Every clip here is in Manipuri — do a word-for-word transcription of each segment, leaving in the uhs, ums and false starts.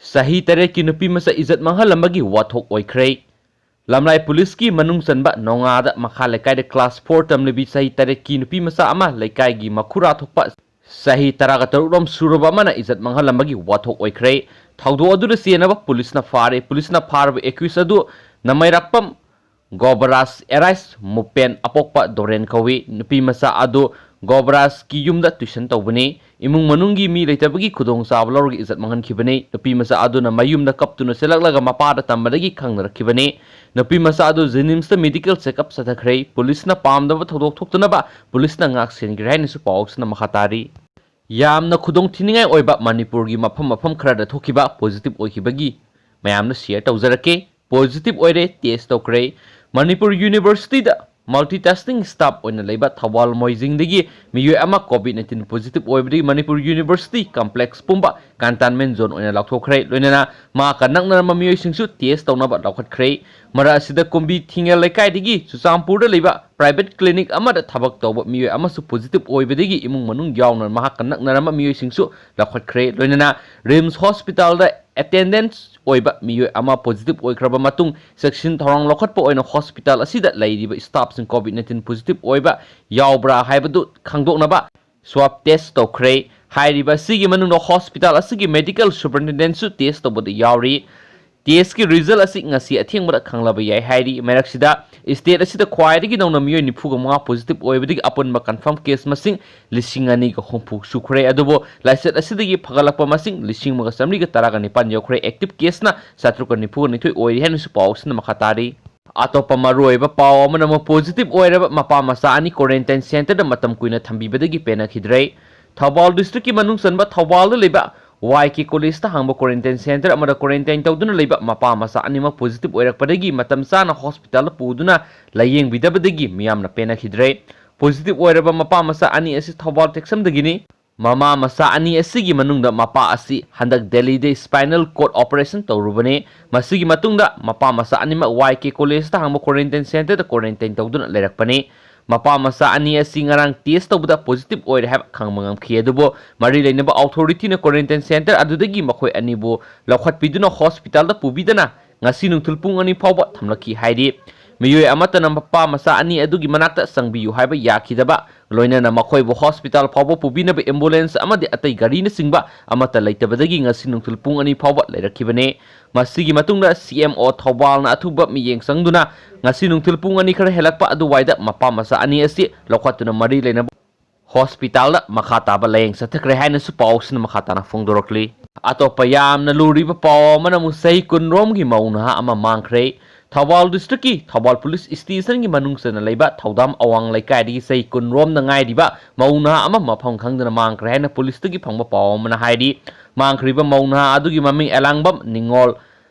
ꯆꯍꯤ ꯇꯔꯦꯠꯀꯤ ꯅꯨꯄꯤ ꯃꯆꯥ ꯏꯖꯠ ꯃꯥꯡꯍꯜꯂꯝꯕꯒꯤ ꯋꯥꯊꯣꯛ ꯑꯣꯏꯈ꯭ꯔꯦ꯫ ꯂꯝꯂꯥꯏ ꯄꯨꯂꯤꯁꯀꯤ ꯃꯅꯨꯡ ꯆꯟꯕ ꯅꯣꯡꯉꯥꯗ ꯃꯈꯥ ꯂꯩꯀꯥꯏꯗ class four ꯇꯝꯂꯤꯕꯤ ꯆꯍꯤ ꯇꯔꯦꯠꯀꯤ ꯅꯨꯄꯤ ꯃꯆꯥ ꯑꯃ ꯂꯩꯀꯥꯏꯒꯤ ꯃꯈꯨꯔꯥ ꯊꯣꯛꯄ ꯆꯍꯤ ꯇꯔꯥꯒ ꯇꯔꯨꯛ ꯔꯣꯝ ꯁꯨꯔꯕ ꯑꯃꯅ ꯏꯖꯠ ꯃꯥꯡꯍꯜꯂꯝꯕꯒꯤ ꯋꯥꯊꯣꯛ ꯑꯣꯏꯈ꯭ꯔꯦ꯫ ꯊꯧꯗꯣꯛ ꯑꯗꯨꯗ ꯆꯦꯟꯅꯕ ꯄꯨꯂꯤꯁꯅ ꯐꯥꯔꯦ꯫ ꯄꯨꯂꯤꯁꯅ ꯐꯥꯔꯕ accused ꯑꯗꯨ ꯅꯃꯩꯔꯥꯛꯄꯝ ꯒꯣꯕꯔꯥꯖ ꯑꯦꯔꯥꯏꯁ ꯃꯨꯄꯦꯟ ꯑꯄꯣꯛꯄ ꯗꯣꯔꯦꯟ ꯀꯧꯏ꯫ ꯅꯨꯄꯤ ꯃꯆꯥ ꯑꯗꯨ ꯒꯣꯕꯔꯥꯖꯀꯤ ꯌꯨꯝꯗ tuition ꯇꯧꯕꯅꯤ꯫ ꯏꯃꯨꯡ ꯃꯅꯨꯡꯒꯤ ꯃꯤ ꯂꯩꯇꯕꯒꯤ ꯈꯨꯗꯣꯡꯆꯥꯕ ꯂꯧꯔꯒ ꯏꯖꯠ ꯃꯥꯡꯍꯟꯈꯤꯕꯅꯤ꯫ ꯅꯨꯄꯤ ꯃꯆꯥ ꯑꯗꯨꯅ ꯃꯌꯨꯝꯗ ꯀꯞꯇꯨꯅ ꯆꯦꯜꯂꯛꯂꯒ ꯃꯄꯥꯗ ꯇꯝꯕꯗꯒꯤ ꯈꯪꯅꯔꯛꯈꯤꯕꯅꯤ꯫ ꯅꯨꯄꯤ ꯃꯆꯥ ꯑꯗꯨ JNIMSꯇ medical checkup ꯆꯠꯊꯈ꯭ꯔꯦ꯫ ꯄꯨꯂꯤꯁꯅ ꯄꯥꯝꯗꯕ ꯊꯧꯗꯣꯛ ꯊꯣꯛꯇꯅꯕ ꯄꯨꯂꯤꯁꯅ ꯉꯥꯛ ꯁꯦꯟꯈ꯭ꯔꯦ ꯍꯥꯏꯅꯁꯨ ꯄꯥꯎꯁꯤꯅ ꯃꯈꯥ ꯇꯥꯔꯤ꯫ ꯌꯥꯝꯅ ꯈꯨꯗꯣꯡ ꯊꯤꯅꯤꯡꯉꯥꯏ ꯑꯣꯏꯕ ꯃꯅꯤꯄꯨꯔꯒꯤ ꯃꯐꯝ ꯃꯐꯝ ꯈꯔꯗ ꯊꯣꯛꯈꯤꯕ positive ꯑꯣꯏꯈꯤꯕꯒꯤ ꯃꯌꯥꯝꯗ share ꯇꯧꯖꯔꯛꯀꯦ꯫ Positive ꯑꯣꯏꯔꯦ, test ꯇꯧꯈ꯭ꯔꯦ꯫ ꯃꯅꯤꯄꯨꯔ Universityꯗ multitasking staff ꯑꯣꯏꯅ ꯂꯩꯕ ꯊꯧꯕꯥꯜ ꯃꯣꯏꯖꯤꯡꯗꯒꯤ ꯃꯤꯑꯣꯏ ꯑꯃ COVID nineteen positive ꯑꯣꯏꯕꯗꯒꯤ Manipur University complex ꯄꯨꯝꯕ containment zone ꯑꯣꯏꯅ ꯂꯥꯎꯊꯣꯛꯈ꯭ꯔꯦ꯫ ꯂꯣꯏꯅꯅ ꯃꯍꯥꯛꯀ ꯅꯛꯅꯔꯝꯕ ꯃꯤꯑꯣꯏꯁꯤꯡꯁꯨ test ꯇꯧꯅꯕ ꯂꯧꯈꯠꯈ꯭ꯔꯦ꯫ ꯃꯔꯛ ꯑꯁꯤꯗ ꯀꯨꯝꯕꯤ ꯊꯤꯡꯉꯦꯜ ꯂꯩꯀꯥꯏꯗꯒꯤ ꯆꯨꯔꯆꯥꯟꯄꯨꯔꯗ ꯂꯩꯕ private clinic ꯑꯃꯗ ꯊꯕꯛ ꯇꯧꯕ ꯃꯤꯑꯣꯏ ꯑꯃꯁꯨ positive ꯑꯣꯏꯕꯗꯒꯤ ꯏꯃꯨꯡ ꯃꯅꯨꯡ ꯌꯥꯎꯅ ꯃꯍꯥꯛꯀ ꯅꯛꯅꯔꯝꯕ ꯃꯤꯑꯣꯏꯁꯤꯡꯁꯨ ꯂꯧꯈꯠꯈ꯭ꯔꯦ꯫ ꯂꯣꯏꯅꯅ RIMS Hospitalꯗ attendance ꯑꯣꯏꯕ ꯃꯤꯑꯣꯏ ꯑꯃ positive ꯑꯣꯏꯈ꯭ꯔꯕ ꯃꯇꯨꯡ ꯆꯦꯛꯁꯤꯟ ꯊꯧꯔꯥꯡ ꯂꯧꯈꯠꯄ ꯑꯣꯏꯅ hospital ꯑꯁꯤꯗ ꯂꯩꯔꯤꯕ staffꯁꯤꯡ COVID nineteen positive ꯑꯣꯏꯕ ꯌꯥꯎꯕ꯭ꯔꯥ ꯍꯥꯏꯕꯗꯨ ꯈꯪꯗꯣꯛꯅꯕ swab test ꯇꯧꯈ꯭ꯔꯦ꯫ ꯍꯥꯏꯔꯤꯕ ꯑꯁꯤꯒꯤ ꯃꯅꯨꯡꯗ hospital ꯑꯁꯤꯒꯤ medical superintendentꯁꯨ test ꯇꯧꯕꯗ ꯌꯥꯎꯔꯤ꯫ Testꯀꯤ result ꯑꯁꯤ ꯉꯁꯤ ꯑꯊꯦꯡꯕꯗ ꯈꯪꯂꯕ ꯌꯥꯏ ꯍꯥꯏꯔꯤ꯫ ꯃꯔꯛꯁꯤꯗ state ꯑꯁꯤꯗ ꯈ꯭ꯋꯥꯏꯗꯒꯤ ꯅꯧꯅ ꯃꯤꯑꯣꯏ ꯅꯤꯐꯨꯒ ꯃꯉꯥ positive ꯑꯣꯏꯕꯗꯒꯤ ꯑꯄꯨꯟꯕ confirm case ꯃꯁꯤꯡ ꯂꯤꯁꯤꯡ ꯑꯅꯤꯒ ꯍꯨꯝꯐꯨ ꯁꯨꯈ꯭ꯔꯦ꯫ ꯑꯗꯨꯕꯨ ꯂꯥꯏꯆꯠ ꯑꯁꯤꯗꯒꯤ ꯐꯒꯠꯂꯛꯄ ꯃꯁꯤꯡ ꯂꯤꯁꯤꯡ ꯑꯃꯒ ꯆꯥꯃꯔꯤꯒ ꯇꯔꯥꯒ ꯅꯤꯄꯥꯟ ꯌꯧꯈ꯭ꯔꯦ꯫ Active caseꯅ ꯆꯥꯇ꯭ꯔꯨꯛꯀ ꯅꯤꯐꯨꯒ ꯅꯤꯊꯣꯏ ꯑꯣꯏꯔꯤ ꯍꯥꯏꯅꯁꯨ ꯄꯥꯎꯁꯤꯅ ꯃꯈꯥ ꯇꯥꯔꯤ꯫ ꯑꯇꯣꯞꯄ ꯃꯔꯨꯑꯣꯏꯕ ꯄꯥꯎ ꯑꯃꯅ ꯑꯃꯨꯛ positive ꯑꯣꯏꯔꯕ ꯃꯄꯥ ꯃꯆꯥ ꯑꯅꯤ quarantine centreꯗ ꯃꯇꯝ ꯀꯨꯏꯅ ꯊꯝꯕꯤꯕꯗꯒꯤ ꯄꯦꯟꯅꯈꯤꯗ꯭ꯔꯦ꯫ ꯊꯧꯕꯥꯜ districtꯀꯤ ꯃꯅꯨꯡ ꯆꯟꯕ ꯊꯧꯕꯥꯜꯗ ꯂꯩꯕ YK Collegeꯇ ꯍꯥꯡꯕ quarantine centre ꯑꯃꯗ quarantine ꯇꯧꯗꯨꯅ ꯂꯩꯕ ꯃꯄꯥ ꯃꯆꯥ ꯑꯅꯤꯃꯛ positive ꯑꯣꯏꯔꯛꯄꯗꯒꯤ ꯃꯇꯝ ꯆꯥꯅ hospitalꯗ ꯄꯨꯗꯨꯅ ꯂꯥꯌꯦꯡꯕꯤꯗꯕꯗꯒꯤ ꯃꯤꯌꯥꯝꯅ ꯄꯦꯟꯅꯈꯤꯗ꯭ꯔꯦ꯫ Positive ꯑꯣꯏꯔꯕ ꯃꯄꯥ ꯃꯆꯥ ꯑꯅꯤ ꯑꯁꯤ ꯊꯧꯕꯥꯜ ꯇꯦꯛꯁꯝꯗꯒꯤꯅꯤ꯫ ꯃꯃꯥ ꯃꯆꯥ ꯑꯅꯤ ꯑꯁꯤꯒꯤ ꯃꯅꯨꯡꯗ ꯃꯄꯥ ꯑꯁꯤ ꯍꯟꯗꯛ ꯗꯦꯜꯂꯤꯗ spinal cord operation ꯇꯧꯔꯨꯕꯅꯤ꯫ ꯃꯁꯤꯒꯤ ꯃꯇꯨꯡꯗ ꯃꯄꯥ ꯃꯆꯥ ꯑꯅꯤꯃꯛ YK Collegeꯇ ꯍꯥꯡꯕ quarantine centreꯗ quarantine ꯇꯧꯗꯨꯅ ꯂꯩꯔꯛꯄꯅꯤ꯫ ꯃꯄꯥ ꯃꯆꯥ ꯑꯅꯤ ꯑꯁꯤ ꯉꯔꯥꯡ ꯇꯦꯁ ꯇꯧꯕꯗ ꯄꯣꯖꯤꯇꯤꯚ ꯑꯣꯏꯔꯦ ꯍꯥꯏꯕ ꯈꯪꯕ ꯉꯝꯈꯤ꯫ ꯑꯗꯨꯕꯨ ꯃꯔꯤ ꯂꯩꯅꯕ ꯑꯣꯊꯣꯔꯤꯇꯤꯅ ꯀ꯭ꯋꯥꯔꯦꯟꯇꯥꯏꯟ ꯁꯦꯟꯇꯔ ꯑꯗꯨꯗꯒꯤ ꯃꯈꯣꯏ ꯑꯅꯤꯕꯨ ꯂꯧꯈꯠꯄꯤꯗꯨꯅ ꯍꯣꯁꯄꯤꯇꯥꯜꯗ ꯄꯨꯕꯤꯗꯅ ꯉꯁꯤ ꯅꯨꯡꯊꯤꯜ ꯄꯨꯡ ꯑꯅꯤ ꯐꯥꯎꯕ ꯊꯝꯂꯛꯈꯤ ꯍꯥꯏꯔꯤ꯫ ꯃꯤꯑꯣꯏ ꯑꯃꯠꯇꯅ ꯃꯄꯥ ꯃꯆꯥ ꯑꯅꯤ ꯑꯗꯨꯒꯤ ꯃꯅꯥꯛꯇ ꯆꯪꯕꯤꯌꯨ ꯍꯥꯏꯕ ꯌꯥꯈꯤꯗꯕ, ꯂꯣꯏꯅꯅ ꯃꯈꯣꯏꯕꯨ ꯍꯣꯁꯄꯤꯇꯥꯜ ꯐꯥꯎꯕ ꯄꯨꯕꯤꯅꯕ ꯑꯦꯝꯕꯨꯂꯦꯟꯁ ꯑꯃꯗꯤ ꯑꯇꯩ ꯒꯥꯔꯤꯅꯆꯤꯡꯕ ꯑꯃꯠꯇ ꯂꯩꯇꯕꯗꯒꯤ ꯉꯁꯤ ꯅꯨꯡꯊꯤꯜ ꯄꯨꯡ ꯑꯅꯤ ꯐꯥꯎꯕ ꯂꯩꯔꯛꯈꯤꯕꯅꯤ꯫ ꯃꯁꯤꯒꯤ ꯃꯇꯨꯡꯗ ꯁꯤ ꯑꯦꯝ ꯑꯣ ꯊꯧꯕꯥꯜꯅ ꯑꯊꯨꯕ ꯃꯤꯠꯌꯦꯡ ꯆꯪꯗꯨꯅ ꯉꯁꯤ ꯅꯨꯡꯊꯤꯜ ꯄꯨꯡ ꯑꯅꯤ ꯈꯔ ꯍꯦꯜꯂꯛꯄ ꯑꯗꯨꯋꯥꯏꯗ ꯃꯄꯥ ꯃꯆꯥ ꯑꯅꯤ ꯑꯁꯤ ꯂꯧꯈꯠꯇꯨꯅ ꯃꯔꯤ ꯂꯩꯅꯕ ꯍꯣꯁꯄꯤꯇꯥꯜꯗ ꯃꯈꯥ ꯇꯥꯕ ꯂꯥꯌꯦꯡ ꯆꯠꯊꯈ꯭ꯔꯦ ꯍꯥꯏꯅꯁꯨ ꯄꯥꯎꯁꯤꯅ ꯃꯈꯥ ꯇꯥꯅ ꯐꯣꯡꯗꯣꯔꯛꯂꯤ꯫ ꯑꯇꯣꯞꯄ ꯌꯥꯝꯅ ꯂꯨꯔꯤꯕ ꯄꯥꯎ ꯑꯃꯅ ꯑꯃꯨꯛ ꯆꯍꯤ ꯀꯨꯟꯔꯣꯝꯒꯤ ꯃꯧ ꯅꯍꯥ ꯑꯃ ꯃꯥꯡꯈ꯭ꯔꯦ꯫ ꯊꯧꯕꯥꯜ ꯗꯤꯁꯇ꯭ꯔꯤꯛꯀꯤ ꯊꯧꯕꯥꯜ ꯄꯨꯂꯤꯁ ꯁ꯭ꯇꯦꯁꯟꯒꯤ ꯃꯅꯨꯡ ꯆꯟꯅ ꯂꯩꯕ ꯊꯧꯗꯥꯝ ꯑꯋꯥꯡ ꯂꯩꯀꯥꯏꯗꯒꯤ ꯆꯍꯤ ꯀꯨꯟꯔꯣꯝꯗ ꯉꯥꯏꯔꯤꯕ ꯃꯧ ꯅꯍꯥ ꯑꯃ ꯃꯐꯝ ꯈꯪꯗꯅ ꯃꯥꯡꯈ꯭ꯔꯦ ꯍꯥꯏꯅ ꯄꯨꯂꯤꯁꯇꯒꯤ ꯐꯪꯕ ꯄꯥꯎ ꯑꯃꯅ ꯍꯥꯏꯔꯤ꯫ ꯃꯥꯡꯈ꯭ꯔꯤꯕ ꯃꯧ ꯅꯍꯥ ꯑꯗꯨꯒꯤ ꯃꯃꯤꯡ ꯑꯦꯂꯥꯡꯕꯝ ꯅꯤꯉꯣꯜ,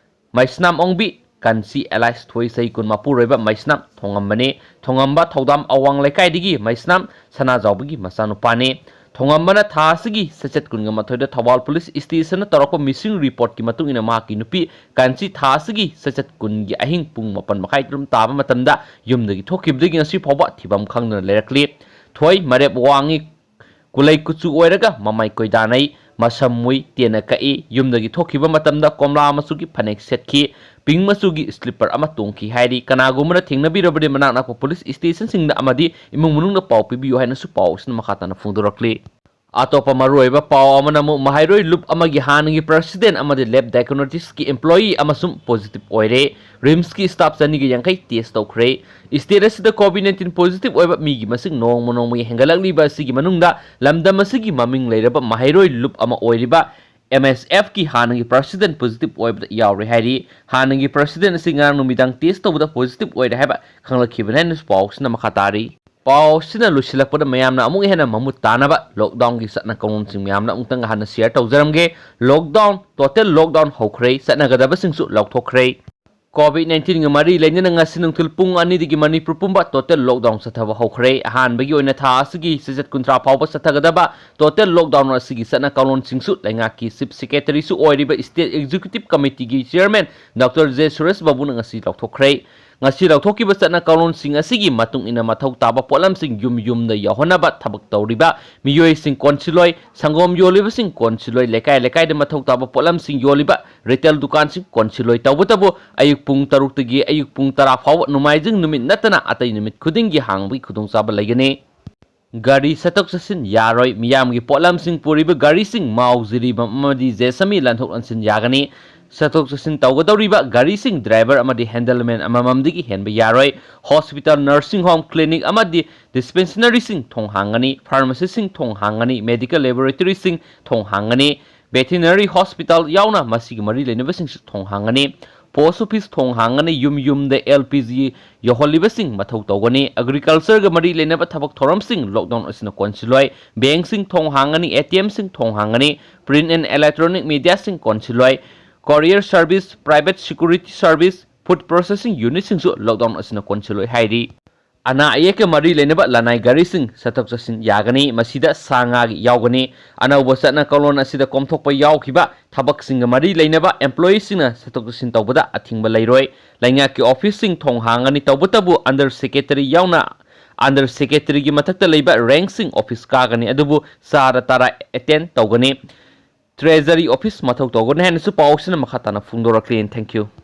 ꯃꯩꯁꯅꯥꯝ ꯑꯣꯡꯕꯤ, ꯀꯟꯁꯤ ꯑꯦꯂꯥꯏꯁ ꯊꯣꯏ, ꯆꯍꯤ ꯀꯨꯟ ꯃꯄꯨꯔꯣꯏꯕ ꯃꯩꯁꯅꯥꯝ ꯊꯣꯉꯝꯕꯅꯤ꯫ ꯊꯣꯉꯝꯕ ꯊꯧꯗꯥꯝ ꯑꯋꯥꯡ ꯂꯩꯀꯥꯏꯗꯒꯤ ꯃꯩꯁꯅꯥꯝ ꯁꯅꯥꯖꯥꯎꯕꯒꯤ ꯃꯆꯥꯅꯨꯄꯥꯅꯤ꯫ ꯊꯣꯉꯝꯕꯅ ꯊꯥ ꯑꯁꯤꯒꯤ ꯆꯩꯆꯠ ꯀꯨꯟꯒ ꯃꯥꯊꯣꯏꯗ ꯊꯧꯕꯥꯜ ꯄꯨꯂꯤꯁ ꯁ꯭ꯇꯦꯁꯟꯗ ꯇꯧꯔꯛꯄ ꯃꯤꯁꯤꯡ ꯔꯤꯄꯣꯔꯠꯀꯤ ꯃꯇꯨꯡ ꯏꯟꯅ ꯃꯍꯥꯛꯀꯤ ꯅꯨꯄꯤ ꯀꯟꯁꯤ ꯊꯥ ꯑꯁꯤꯒꯤ ꯆꯩꯆꯠ ꯀꯨꯟꯒꯤ ꯑꯍꯤꯡ ꯄꯨꯡ ꯃꯥꯄꯟ ꯃꯈꯥꯏ ꯇꯔꯨꯛ ꯇꯥꯕ ꯃꯇꯝꯗ ꯌꯨꯝꯗꯒꯤ ꯊꯣꯛꯈꯤꯕꯗꯒꯤ ꯉꯁꯤ ꯐꯥꯎꯕ ꯊꯤꯐꯝ ꯈꯪꯗꯅ ꯂꯩꯔꯛꯂꯤ꯫ ꯊꯣꯏ ꯃꯔꯦꯞ ꯋꯥꯡꯉꯤ, ꯀꯨꯂꯩ ꯀꯨꯆꯨ ꯑꯣꯏꯔꯒ ꯃꯃꯥꯏ ꯀꯣꯏꯗꯥꯅꯩ, ꯃꯁꯝ ꯃꯨꯏ, ꯇꯦꯟꯅ ꯀꯛꯏ꯫ ꯌꯨꯝꯗꯒꯤ ꯊꯣꯛꯈꯤꯕ ꯃꯇꯝꯗ ꯀꯣꯝꯂꯥ ꯃꯆꯨꯒꯤ ꯐꯅꯦꯛ ꯁꯦꯠꯈꯤ, ꯄꯤꯡ ꯃꯆꯨꯒꯤ ꯁ꯭ꯂꯤꯞꯄꯔ ꯑꯃ ꯇꯣꯡꯈꯤ ꯍꯥꯏꯔꯤ꯫ ꯀꯅꯥꯒꯨꯝꯕꯅ ꯊꯦꯡꯅꯕꯤꯔꯕꯗꯤ ꯃꯅꯥꯛ ꯅꯛꯄ ꯄꯨꯂꯤꯁ ꯁ꯭ꯇꯦꯁꯟꯁꯤꯡꯗ ꯑꯃꯗꯤ ꯏꯃꯨꯡ ꯃꯅꯨꯡꯗ ꯄꯥꯎ ꯄꯤꯕꯤꯌꯨ ꯍꯥꯏꯅꯁꯨ ꯄꯥꯎ ꯑꯁꯤꯅ ꯃꯈꯥ ꯇꯥꯅ ꯐꯣꯡꯗꯣꯔꯛꯂꯤ꯫ ꯑꯇꯣꯞꯄ ꯃꯔꯨꯑꯣꯏꯕ ꯄꯥꯎ ꯑꯃꯅ ꯑꯃꯨꯛ ꯃꯍꯩꯔꯣꯏ ꯂꯨꯞ ꯑꯃꯒꯤ ꯍꯥꯟꯅꯒꯤ ꯄ꯭ꯔꯦꯁꯤꯗꯦꯟꯠ ꯑꯃꯗꯤ ꯂꯦꯞ ꯗꯥꯏꯀꯣꯅꯣꯂꯣꯖꯤꯁꯀꯤ ꯑꯦꯝꯄ꯭ꯂꯣꯌꯤ ꯑꯃꯁꯨꯡ ꯄꯣꯖꯤꯇꯤꯚ ꯑꯣꯏꯔꯦ꯫ ꯔꯤꯝꯁꯀꯤ ꯁ꯭ꯇꯥꯐ ꯆꯅꯤꯒ ꯌꯥꯡꯈꯩ ꯇꯦꯁ ꯇꯧꯈ꯭ꯔꯦ꯫ ꯁ꯭ꯇꯦꯠ ꯑꯁꯤꯗ ꯀꯣꯚꯤꯗ ꯅꯥꯏꯟꯇꯤꯟ ꯄꯣꯖꯤꯇꯤꯚ ꯑꯣꯏꯕ ꯃꯤꯒꯤ ꯃꯁꯤꯡ ꯅꯣꯡꯃ ꯅꯣꯡꯃꯒꯤ ꯍꯦꯟꯒꯠꯂꯛꯂꯤꯕ ꯑꯁꯤꯒꯤ ꯃꯅꯨꯡꯗ ꯂꯝꯗꯝ ꯑꯁꯤꯒꯤ ꯃꯃꯤꯡ ꯂꯩꯔꯕ ꯃꯍꯩꯔꯣꯏ ꯂꯨꯞ ꯑꯃ ꯑꯣꯏꯔꯤꯕ ꯑꯦꯝ ꯑꯦꯁ ꯑꯦꯐꯀꯤ ꯍꯥꯟꯅꯒꯤ ꯄ꯭ꯔꯦꯁꯤꯗꯦꯟꯠ ꯄꯣꯖꯤꯇꯤꯚ ꯑꯣꯏꯕꯗ ꯌꯥꯎꯔꯦ ꯍꯥꯏꯔꯤ꯫ ꯍꯥꯟꯅꯒꯤ ꯄ꯭ꯔꯦꯁꯤꯗꯦꯟꯠ ꯑꯁꯤ ꯉꯔꯥꯡ ꯅꯨꯃꯤꯗꯥꯡ ꯇꯦꯁ ꯇꯧꯕꯗ ꯄꯣꯖꯤꯇꯤꯚ ꯑꯣꯏꯔꯦ ꯍꯥꯏꯕ ꯈꯪꯂꯛꯈꯤꯕꯅꯤ ꯍꯥꯏꯅꯁꯨ ꯄꯥꯎꯁꯤꯅ ꯃꯈꯥ ꯇꯥꯔꯤ꯫ ꯄꯥꯎꯁꯤꯅ ꯂꯣꯏꯁꯤꯜꯂꯛꯄꯗ ꯃꯌꯥꯝꯅ ꯑꯃꯨꯛ ꯍꯦꯟꯅ ꯃꯃꯨꯠ ꯇꯥꯅꯕ ꯂꯣꯛꯗꯥꯎꯟꯒꯤ ꯆꯠꯅ ꯀꯥꯡꯂꯣꯟꯁꯤꯡ ꯃꯌꯥꯝꯅ ꯑꯃꯨꯛꯇꯪ ꯍꯥꯟꯅ ꯁꯤꯌꯔ ꯇꯧꯖꯔꯝꯒꯦ꯫ ꯂꯣꯛꯗꯥꯎꯟ, ꯇꯣꯇꯦꯜ ꯂꯣꯛꯗꯥꯎꯟ ꯍꯧꯈ꯭ꯔꯦ, ꯆꯠꯅꯒꯗꯕꯁꯤꯡꯁꯨ ꯂꯧꯊꯣꯛꯈ꯭ꯔꯦ꯫ ꯀꯣꯚꯤꯗ ꯅꯥꯏꯟꯇꯤꯟꯒ ꯃꯔꯤ ꯂꯩꯅꯅ ꯉꯁꯤ ꯅꯨꯡꯊꯤꯜ ꯄꯨꯡ ꯑꯅꯤꯗꯒꯤ ꯃꯅꯤꯄꯨꯔ ꯄꯨꯝꯕ ꯇꯣꯇꯦꯜ ꯂꯣꯛꯗꯥꯎꯟ ꯆꯠꯊꯕ ꯍꯧꯈ꯭ꯔꯦ꯫ ꯑꯍꯥꯟꯕꯒꯤ ꯑꯣꯏꯅ ꯊꯥ ꯑꯁꯤꯒꯤ ꯆꯩꯆꯠ ꯀꯨꯟꯊ꯭ꯔꯥ ꯐꯥꯎꯕ ꯆꯠꯊꯒꯗꯕ ꯇꯣꯇꯦꯜ ꯂꯣꯛꯗꯥꯎꯟ ꯑꯁꯤꯒꯤ ꯆꯠꯅ ꯀꯥꯡꯂꯣꯟꯁꯤꯡꯁꯨ ꯂꯩꯉꯥꯛꯀꯤ ꯆꯤꯐ ꯁꯦꯀ꯭ꯔꯦꯇꯔꯤꯁꯨ ꯑꯣꯏꯔꯤꯕ ꯁ꯭ꯇꯦꯠ ꯑꯦꯛꯖꯤꯀ꯭ꯌꯨꯇꯤꯚ ꯀꯃꯤꯇꯤꯒꯤ ꯆꯤꯌꯔꯃꯦꯟ ꯗꯣꯛꯇꯔ ꯖꯦ ꯁꯨꯔꯦꯁ ꯕꯥꯕꯨꯅ ꯉꯁꯤ ꯂꯥꯎꯊꯣꯛꯈ꯭ꯔꯦ꯫ ꯉꯁꯤ ꯂꯧꯊꯣꯛꯈꯤꯕ ꯆꯠꯅ ꯀꯥꯡꯂꯣꯟꯁꯤꯡ ꯑꯁꯤꯒꯤ ꯃꯇꯨꯡ ꯏꯟꯅ ꯃꯊꯧ ꯇꯥꯕ ꯄꯣꯠꯂꯝꯁꯤꯡ ꯌꯨꯝ ꯌꯨꯝꯗ ꯌꯧꯍꯟꯅꯕ ꯊꯕꯛ ꯇꯧꯔꯤꯕ ꯃꯤꯑꯣꯏꯁꯤꯡ ꯀꯣꯟꯁꯤꯜꯂꯣꯏ, ꯁꯪꯒꯣꯝ ꯌꯣꯜꯂꯤꯕꯁꯤꯡ ꯀꯣꯟꯁꯤꯜꯂꯣꯏ, ꯂꯩꯀꯥꯏ ꯂꯩꯀꯥꯏꯗ ꯃꯊꯧ ꯇꯥꯕ ꯄꯣꯠꯂꯝꯁꯤꯡ ꯌꯣꯜꯂꯤꯕ ꯔꯤꯇꯦꯜ ꯗꯨꯀꯥꯟꯁꯤꯡ ꯀꯣꯟꯁꯤꯜꯂꯣꯏ꯫ ꯇꯧꯕꯇꯕꯨ ꯑꯌꯨꯛ ꯄꯨꯡ ꯇꯔꯨꯛꯇꯒꯤ ꯑꯌꯨꯛ ꯄꯨꯡ ꯇꯔꯥ ꯐꯥꯎꯕ ꯅꯣꯡꯃꯥꯏꯖꯤꯡ ꯅꯨꯃꯤꯠ ꯅꯠꯇꯅ ꯑꯇꯩ ꯅꯨꯃꯤꯠ ꯈꯨꯗꯤꯡꯒꯤ ꯍꯥꯡꯕꯒꯤ ꯈꯨꯗꯣꯡꯆꯥꯕ ꯂꯩꯒꯅꯤ꯫ ꯒꯥꯔꯤ ꯆꯠꯊꯣꯛ ꯆꯠꯁꯤꯟ ꯌꯥꯔꯣꯏ꯫ ꯃꯤꯌꯥꯝꯒꯤ ꯄꯣꯠꯂꯝꯁꯤꯡ ꯄꯨꯔꯤꯕ ꯒꯥꯔꯤꯁꯤꯡ ꯃꯥꯎ ꯖꯤꯔꯤꯕꯥꯝ ꯑꯃꯗꯤ ꯖꯦꯁꯃꯤ ꯂꯥꯟꯊꯣꯛ ꯂꯥꯟꯁꯤꯟ ꯌꯥꯒꯅꯤ꯫ ꯆꯠꯊꯣꯛ ꯆꯠꯁꯤꯟ ꯇꯧꯒꯗꯧꯔꯤꯕ ꯒꯥꯔꯤꯁꯤꯡ ꯗ꯭ꯔꯥꯏꯚꯔ ꯑꯃꯗꯤ ꯍꯦꯟꯗꯜꯃꯦꯟ ꯑꯃꯃꯝꯗꯒꯤ ꯍꯦꯟꯕ ꯌꯥꯔꯣꯏ꯫ ꯍꯣꯁꯄꯤꯇꯥꯜ, ꯅꯔꯁꯤꯡ ꯍꯣꯝ, ꯀ꯭ꯂꯤꯅꯤꯛ ꯑꯃꯗꯤ ꯗꯤꯁꯄꯦꯟꯁꯅꯔꯤꯁꯤꯡ ꯊꯣꯡ ꯍꯥꯡꯒꯅꯤ꯫ ꯐꯥꯔꯃꯥꯁꯤꯁꯤꯡ ꯊꯣꯡ ꯍꯥꯡꯒꯅꯤ꯫ ꯃꯦꯗꯤꯀꯦꯜ ꯂꯦꯕꯣꯔꯦꯇꯔꯤꯁꯤꯡ ꯊꯣꯡ ꯍꯥꯡꯒꯅꯤ꯫ ꯚꯦꯇꯤꯅꯔꯤ ꯍꯣꯁꯄꯤꯇꯥꯜ ꯌꯥꯎꯅ ꯃꯁꯤꯒꯤ ꯃꯔꯤ ꯂꯩꯅꯕꯁꯤꯡꯁꯨ ꯊꯣꯡ ꯍꯥꯡꯒꯅꯤ꯫ ꯄꯣꯁ ꯑꯣꯐꯤꯁ ꯊꯣꯡ ꯍꯥꯡꯒꯅꯤ꯫ ꯌꯨꯝ ꯌꯨꯝꯗ ꯑꯦꯜ ꯄꯤ ꯖꯤ ꯌꯧꯍꯜꯂꯤꯕꯁꯤꯡ ꯃꯊꯧ ꯇꯧꯒꯅꯤ꯫ ꯑꯦꯒ꯭ꯔꯤꯀꯜꯆꯔꯒ ꯃꯔꯤ ꯂꯩꯅꯕ ꯊꯕꯛ ꯊꯧꯔꯝꯁꯤꯡ ꯂꯣꯛꯗꯥꯎꯟ ꯑꯁꯤꯅ ꯀꯣꯟꯁꯤꯜꯂꯣꯏ꯫ ꯕꯦꯡꯁꯤꯡ ꯊꯣꯡ ꯍꯥꯡꯒꯅꯤ꯫ ꯑꯦ ꯇꯤ ꯑꯦꯝꯁꯤꯡ ꯊꯣꯡ ꯍꯥꯡꯒꯅꯤ꯫ ꯄ꯭ꯔꯤꯟ ꯑꯦꯟ ꯏꯂꯦꯛꯇ꯭ꯔꯣꯅꯤꯛ ꯃꯤꯗꯤꯌꯥꯁꯤꯡ ꯀꯣꯟꯁꯤꯜꯂꯣꯏ꯫ Courier service, private security service, food processing ꯌꯨꯅꯤꯠꯁꯤꯡꯁꯨ ꯂꯣꯛꯗꯥꯎꯟ ꯑꯁꯤꯅ ꯀꯣꯟꯁꯤꯜꯂꯣꯏ ꯍꯥꯏꯔꯤ꯫ ꯑꯅꯥ ꯑꯌꯦꯛꯀ ꯃꯔꯤ ꯂꯩꯅꯕ ꯂꯅꯥꯏ ꯒꯥꯔꯤꯁꯤꯡ ꯆꯠꯊꯣꯛ ꯆꯠꯁꯤꯟ ꯌꯥꯒꯅꯤ꯫ ꯃꯁꯤꯗ ꯁꯥ ꯉꯥꯒꯤ ꯌꯥꯎꯒꯅꯤ꯫ ꯑꯅꯧꯕ ꯆꯠꯅ ꯀꯥꯡꯂꯣꯟ ꯑꯁꯤꯗ ꯀꯣꯝꯊꯣꯛꯄ ꯌꯥꯎꯈꯤꯕ ꯊꯕꯛꯁꯤꯡꯒ ꯃꯔꯤ ꯂꯩꯅꯕ ꯑꯦꯝꯄ꯭ꯂꯣꯌꯤꯁꯤꯡꯅ ꯆꯠꯊꯣꯛ ꯆꯠꯁꯤꯟ ꯇꯧꯕꯗ ꯑꯊꯤꯡꯕ ꯂꯩꯔꯣꯏ꯫ ꯂꯩꯉꯥꯛꯀꯤ ꯑꯣꯐꯤꯁꯁꯤꯡ ꯊꯣꯡ ꯍꯥꯡꯒꯅꯤ꯫ ꯇꯧꯕꯇꯕꯨ ꯑꯟꯗꯔ ꯁꯦꯀ꯭ꯔꯦꯇꯔꯤ ꯌꯥꯎꯅ ꯑꯟꯗꯔ ꯁꯦꯀ꯭ꯔꯦꯇꯔꯤꯒꯤ ꯃꯊꯛꯇ ꯂꯩꯕ ꯔꯦꯡꯁꯤꯡ ꯑꯣꯐꯤꯁ ꯀꯥꯒꯅꯤ, ꯑꯗꯨꯕꯨ ꯆꯥꯔ ꯇꯥꯔꯥ ꯑꯦꯇꯦꯟ ꯇꯧꯒꯅꯤ꯫ ꯇ꯭ꯔꯦꯖꯔꯤ ꯑꯣꯐꯤꯁ ꯃꯊꯧ ꯇꯧꯒꯅꯤ ꯍꯥꯏꯅꯁꯨ ꯄꯥꯎꯁꯤꯅ ꯃꯈꯥ ꯇꯥꯅ ꯐꯣꯡꯗꯣꯔꯛꯂꯤ꯫ Thank you꯫